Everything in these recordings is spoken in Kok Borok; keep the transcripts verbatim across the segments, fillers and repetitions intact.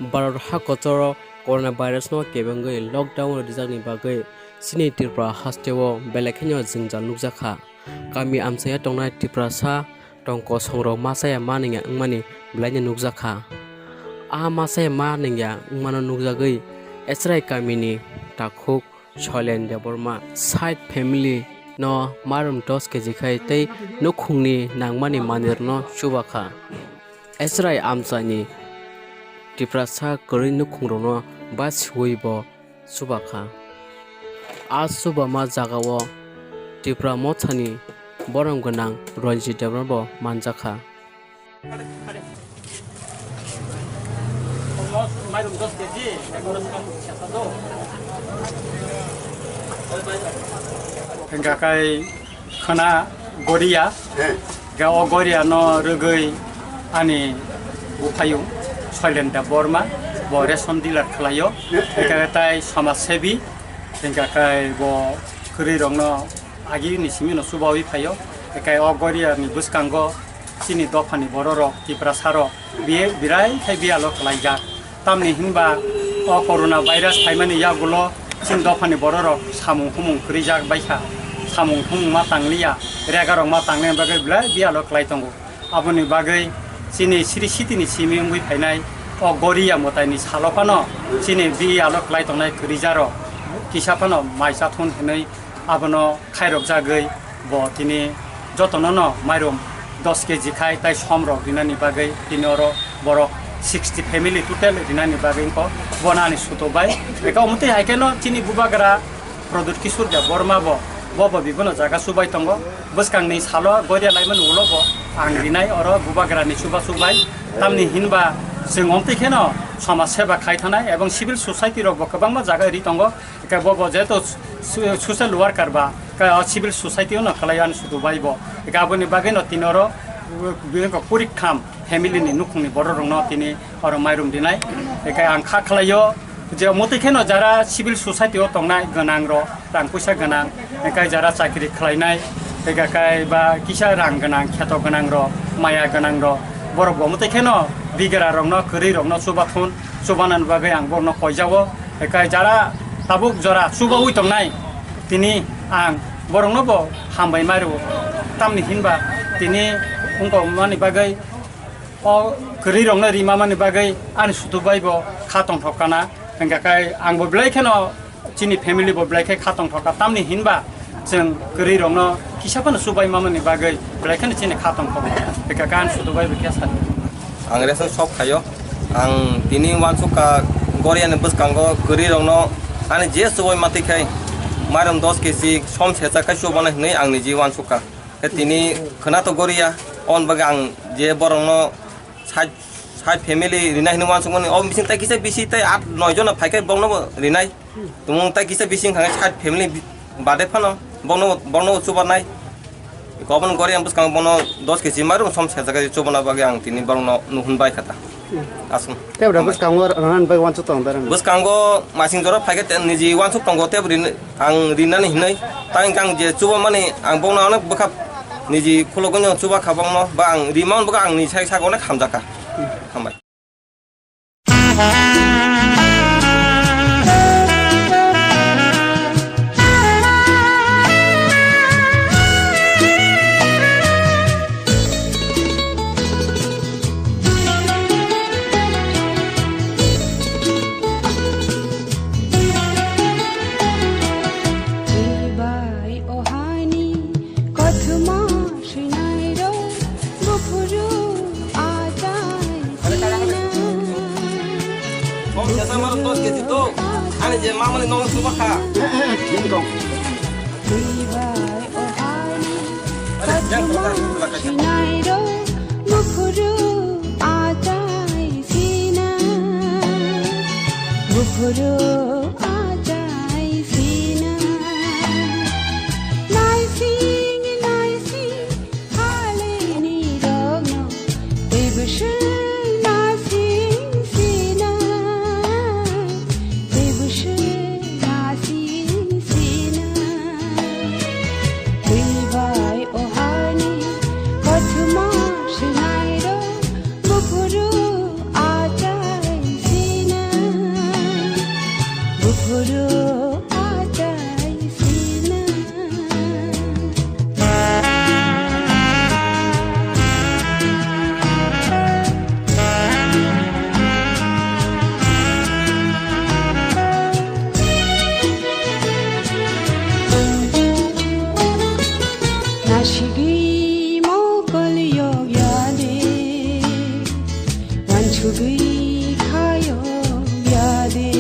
Bharat ha kochoro coronavirus no kebengwi lockdown rijakni bagwi chini Tripura hasteo belai kheno jwngjal nukjakha. Kami amchaya tongnai Tiprasa tongkosongrok machaya manwngya wngmani belaino nukjakha. A machaya manwngya wngmano nukjagwi Esrai kamini takhuk Shoilen Debbarma side family no marum dos keji khai tei nukhungni nangmani manwirokno chubakha. Esrai amchaini Tiprasa kwrwi nukhungrokno basiwi bo chubakha. A chubama jagao Tipra mothani borom gwnang Ranjit Debbarma bo manjakha. Hingka kai khana goria. Ga o goria no rwgwi ani buphayung Shoilen Debbarma bo ration dealer khlaio. Hingka tai samaj sebi. Hingka kai bo kwrwi rokno agi ni simi no chubawi phaio. Hingka o goria ni bwskango chini dophani bororok, Tiprasarok, biye birai khai biyalo klaijak. Tamni hinba o corona virus phaimani yagulo chini dophani bororok samung humung kwrwijak baikha. Samung humung ma tangliya, regarok ma tangnaini bagwi belai biyalo klai tongo. Aboni bagwi chini siri sitini simi wngwi phainai o goria mwtaini salo phano chini biyalo klai tongnai kwrwijarok kisa phano mai chathun hinwi abono khairokjagwi bo tini jotono no mairum dos keji khai tai somrok rinani bagwi tini oro borok sixty family total rinani bagwi wngkho. Bono ani suto bai eka omo twi hai kheno chini bubagra Pradyot Kishore Debbarma bo, bo bo bibono jaga chubai tongo. Bwskangni salo goria laimani ulo bo ang rinai oro bubagrani chubachu bai. Tamni hinba chwng omo twi kheno somaj seba khai thanai ebong civil society rok bo kwbangma jaga ri tongo. Eka bo bo jeto su-, social worker ba, ka o civil society no khlai ani sudu bai bo. Eka aboni bagwi no tini oro, uh, bini ko purik kham family ni nukhung ni borok rok no tini oro mairum dinai. Eka ang kha khlaio je motwi kheno jara civil society o tongnai gwnang rok, rang puisa gwnang, eka jara chakri khlainai, eka kai ba kisa rang gwnang, kheto gwnang rok, maya gwnang rok, borok bo motwi kheno bigra rok no, kwrwi rok no chubathun, chubanani bagwi ang borok no koijao. Ekai jara tabuk jora chubaui tongnai, tini ang borokno bo hambai mai rwo. Tamni hinba tini wngkokmani bagwi, o kwrwirokno rimamani bagwi ani sudu bai bo kha tongthok kana. Hingkha khe ang bo belai kheno chini family bo belai khe kha tongthok ka. Tamni hinba chwng kwrwirokno kisa phano chubai mamani bagwi belai kheno chini kha tongthok. Hingkha khe ani sudu bai bo khe sadi. Ang ration shop khaio. Ang tini uansukha goriani bwskango kwrwirokno ani je chubui matwi khai mairum dos kg som secha khai chubana hinwi ang niji uansukha. Khe tini khwna to goria, on bagwi ang je borokno side, side family rinai hinwi uansukmani. O bising tai kisa bisi tai at noi jona phaikhai borokno bo rinai. Tumung tai kisa bising khangai side family bi-, bade phano bono, bono chubanai. Gobon gori ang bwskango bono dos kg mairum som sejak chubanai bagwi ang tini borokno nuhun bai khata. Aswng. Tei bwrwi bwskango rwna bagwi uansuk tongo da rwna. Bwskango masing jora phaikhe te niji uansuk tongo tei bwrwi ang rinani hinwi. Tang hingkhe ang je chubamani ang bono ano bwkha niji khulogwi no chuba kha bono ba ang rima bwkha ang ni sai sak onek hamjakha. Hambai. Bai ohani kothoma swinairok buphuru achai sina. Kok jasa maro dos kg to. Ani je mamani nong suba kha. Bai ohani kothoma swinairok buphuru achai sina. Buphuru achai sina. Naising, naising, halini rokno. Tei bwswk naising sina. Tei bwswk naising sina. Tei bai ohani kothoma swinairok. Buphuru achai si. Nasigwi mokol yok ya de, wansugwi kha yok ya de.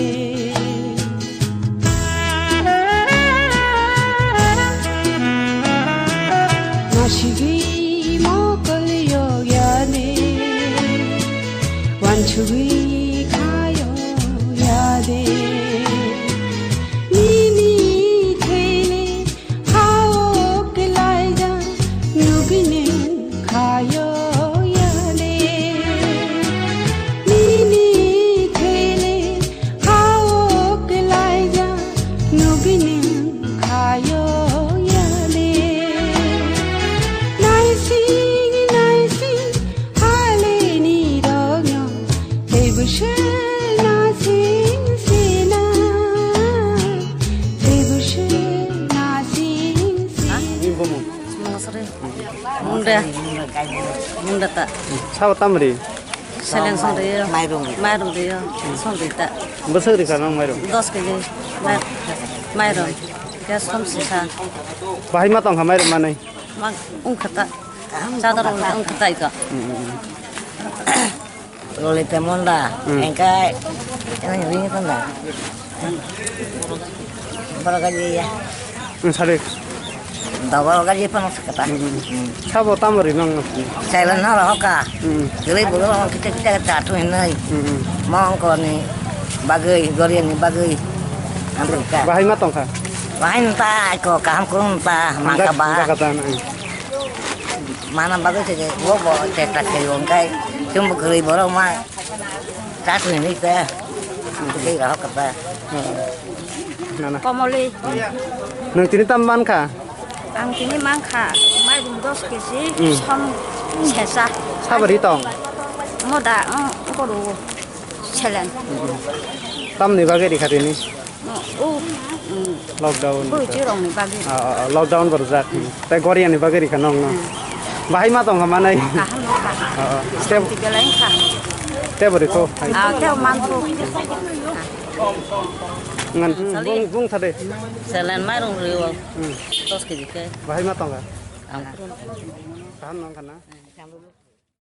Nasigwi mokol yok ya de, wansugwi kha yok ya de. Nini thele hao kelaija nugini khayo yale. Nini thele hao kelaija nugini khayo yale. Naising naising haleni rogno tebushe nasing sina. Tebushe nasing sina. Ni bomo. Mungsa ri. Munda. Munda ta. Sabo tamri. Seleng song ri. Mairung. Mairung ri. Song ri ta. Bwswk ri kha nang mairung? Dos kg. Mai-, mairung. Gas kom sisa. Bahai ma tong kha mairung manai. Mang ungkha ta. Chadar ungkha ta ika. Lolita Monda, hmm, engkai, eno ring tanda. Berapa gaji ya? Hmm, sari. Double gaji pun sekata. Hmm. Sabo tamari nang. Silent na rohoka. Hmm. Gele bolo kita kita kita tu ini. Hmm. Mong ko ni bagai, gorian ni bagai. Amerika. Bahai ma tongkha? Bahai nta ko kaham kurung ta mangka ba. Kata na. Mana bagus saja, gua bawa cetak ke wongkai, cuma bukri borok ma, tas ini teh, bukri rok kata. Nana. Komoli. Nang tini tam man kha? Ang tini mang kha, mairung dos kg, hmm, som sesa. Sabari tong? Moda, ang koru selen. Tam ni bagwi rikha tini? Oh, oh, mm. Lockdown. Bui chirong ni bagwi. Ah, ah, ah, lockdown berjak. Tei Goria ni bagwi rikha nong no. Hmm. Bahai ma tong kha manai. Kaham no kha. Ah, ah. Step. Santi belai kha. Step beri ko. Ah, teo man ko. Ngan bung bung thade. Selen mairung riwo. Hmm. Dos kg ke. Bahai ma tong kha. Ang. Kaham nong kha na.